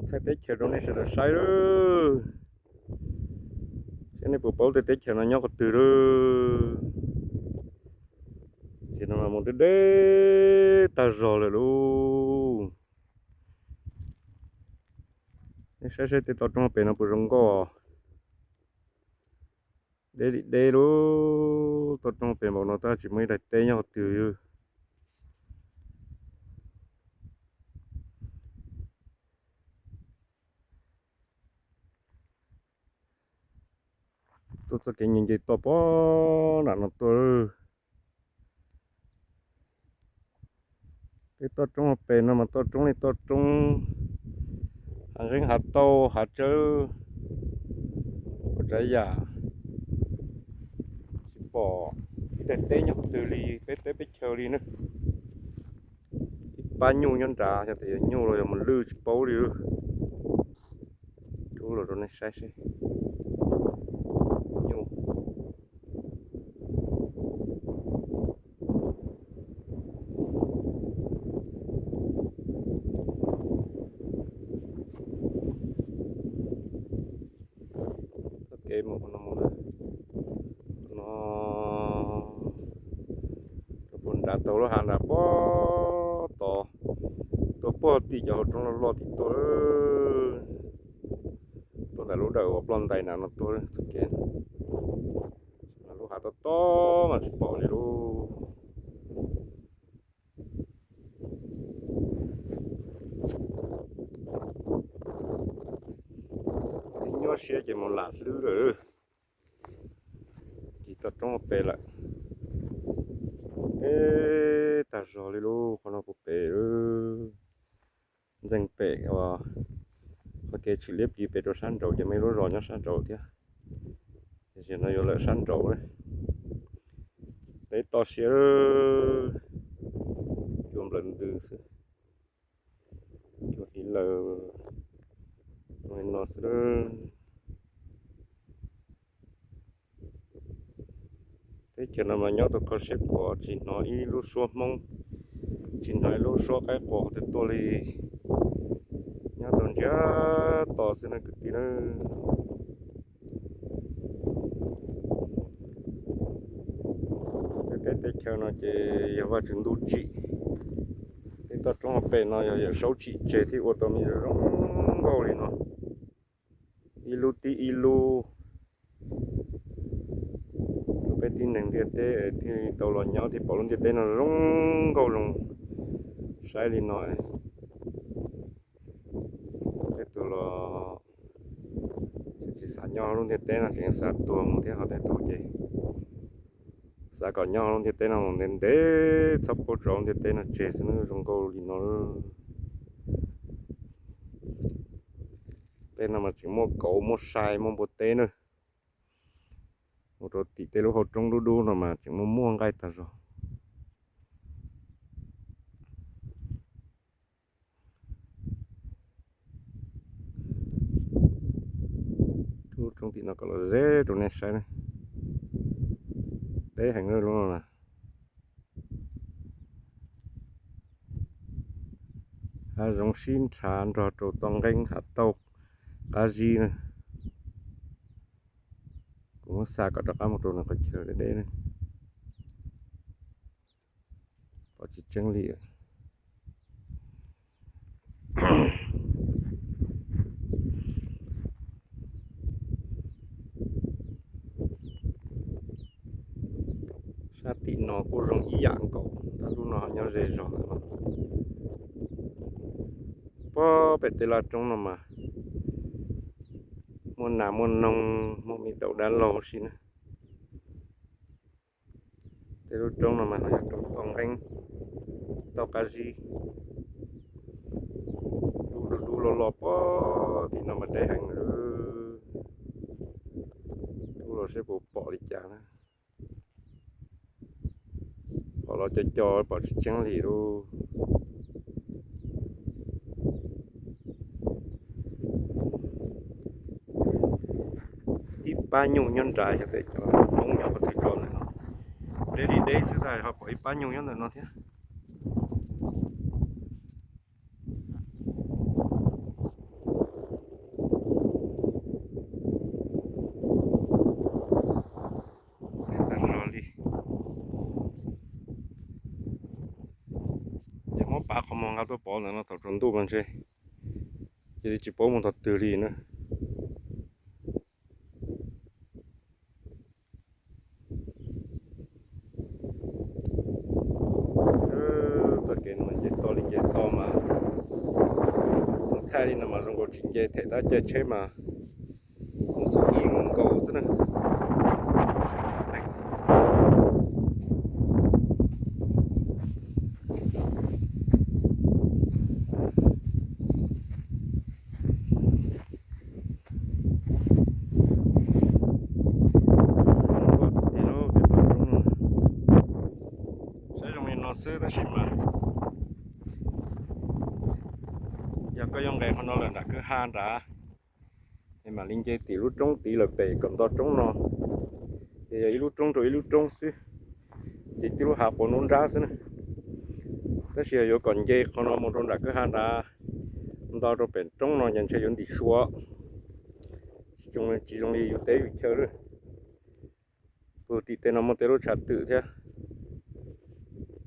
Thaij teb chaws rau nej sawv daws saib lawm. Saib nej puas paub tej teb chaws no nyob qhov twg lawm. Ces no mas mus deb deb tag zog lawm lauj. Nej saib saib tej toj roob pem no puas zoo nkauj. Deb li deb lauj, toj roob pem npaum no tab tsis muaj ib daim teb nyob qhov twg. Tuaj txoj kev nce nce toj pem nram no tuaj. Tej toj roob pem no mas toj roob li toj roob, hav nqeeb hav tauj hav tsawb, ua tsav yam tsis pom ib daim teb nyob qhov twg li, peb teb peb chaw li na. Ib pab nyuj nyob nrad, yog tias yog nyuj los yog mus lwj tsis paub li. Rub los rau nej saib seb. Nyuj. Txoj kev mus no, no rau puag nrad taug lub hav nrad pem tod, tuaj puag tim cov hauv roob loj loj tim tuaj, tuaj ntawm lub dawm uas ploj ntais nrad no tuaj txoj kev. Lub hav tob tob mas tsis pom li lauj. Nyuaj siab ces mus lam hlwb lawm. Ces toj roob pem lawm. Deb tag zog li lauj, qhov no puag pem. Ntxeev pem uas qhov kev tshwm liab pliv pem rau sab nraud ces muaj ib lub zos nyob sab nraud thiab. Tiam sis no yuav lawm sab nraud. Deb toj siab, cua nplawm ntws xwb, cua hliv lawm no xwb. Teb chaws no mas nyob tau kho siab khuav, tsis hnov ib lub suab Hmoob, tsis hnov ib lub suab qaib qua qhov twg tuaj li. Nyob tau ntsiag to xwb na kwv tij na. Tej teb tej chaw no ces yog Vajtswv ntuj tsim. Tej toj roob pem no yog Yawm Saub tsim tseg thiaj ua tau me zoo nkauj li no, ib lub tib ib lub. Peb tib neeg ntiaj teb thiaj tau los nyob thiaj pom lub ntiaj teb no zoo nkauj zoo saib li no. Tej tus los tsis xav nyob lub ntiaj teb no, tseem xav tuag mus thiab, ho tej tus ces xav kom nyob lub ntiaj teb no mus ntev ntev, txhob pub tso lub ntiaj teb no tseg xwb na, zoo nkauj li no. Tej no mas tseem muaj kauv muaj sai muaj npua teb na. Mus rau tim tej lub hauv roob dub dub no mas tseem muaj muaj nqaij tag zog. Rub roob tim no kom los ze rau nej saib na. Deb heev lub no na. Hav zoov sib nrhav nrog rau toj nqeeb hav tauj qab zib na. Kuv muab xa kom rov qab mus rau nws qhov chaw deb deb na. Pom tsis tseeb li. Sab tim no kuj zoo ib yam nkaus, tab lub no nyob ze zog ntawm no. Puag pem tej laj roob no mas muaj nas muaj noog, muaj me daus dab laug si na. Tej lub roob no mas ho yog roob toj nqeeb, toj qab zib. Dub dub dub los los puag tim no mas deb heev lawm. Dub los seb puas pom li cas na. Pom los co co pom tsis tseeb li lauj. Ib pab nyuj nyob nrad, xyov tej cov Hmoob nyob qhov twg tso ntawm no. Deb li deb xwb tab ho pom ib pab nyuj nyob ntawm no thiab. Tuaj pov ntawm no thaum tsaus ntuj mas ntshe cia li tsis paub mus tog twg li na. Txoj kev no mas nce to li nce to mas, thaij li no mas zoo nkaus tsis nce them tab caij tsheb mas mus xub ib nkaus xwb na. Saib zoo li no xwb tab sis mas yog koj yuav nqes qhov no lawm nram kwj ha nrad, es mam li nce tim lub roob tid lawm pem kom nto roob no, ces yog ib lub roob rau ib lub roob xwb, ces tib lub hav quav nruab nrab xwb na. Tab sis yog yuav kom nce qhov no mus rau nram kwj ha nrad, nto rau pem roob no ces ntshe yuav ntim sua, tsis zoo li yus teb yus chaw lawm. Puag tim tej no muaj tej lub tshav twm thiab,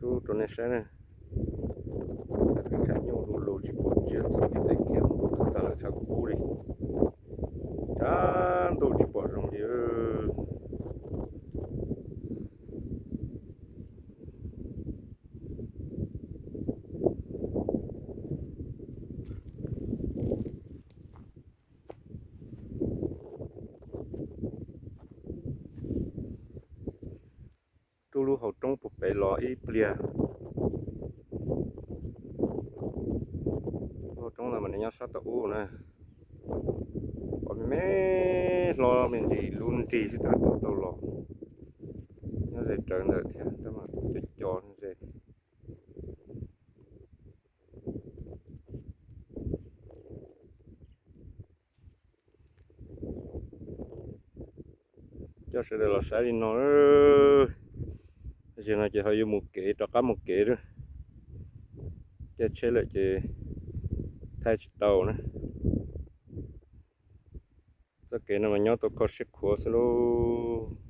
rub rau nej saib na. Tshav twm tshav nyuj lug lug tsis pom tsiaj txhu li, tej khiav mus lub twg tag lawm tshav kub li. Tshav ntuj tsis pom zoo li. Rub lub hauv roob puag pem los ib pliag. Lub hauv roob no mas nws nyob sab tod ub na. Pom me me hlo me ntsis lub nrig xwb tab tom tau los. Nyob ze rawv ntawm thiab tab mas co co ze. Coj sawv daws los saib li no. Zaum no ces ho yuav mus kev, rov qab mus kev lawm. Caij tsheb lawm ces thaij tsis tau na. Txoj kev no mas nyob tau kho siab khuav xwb lauj.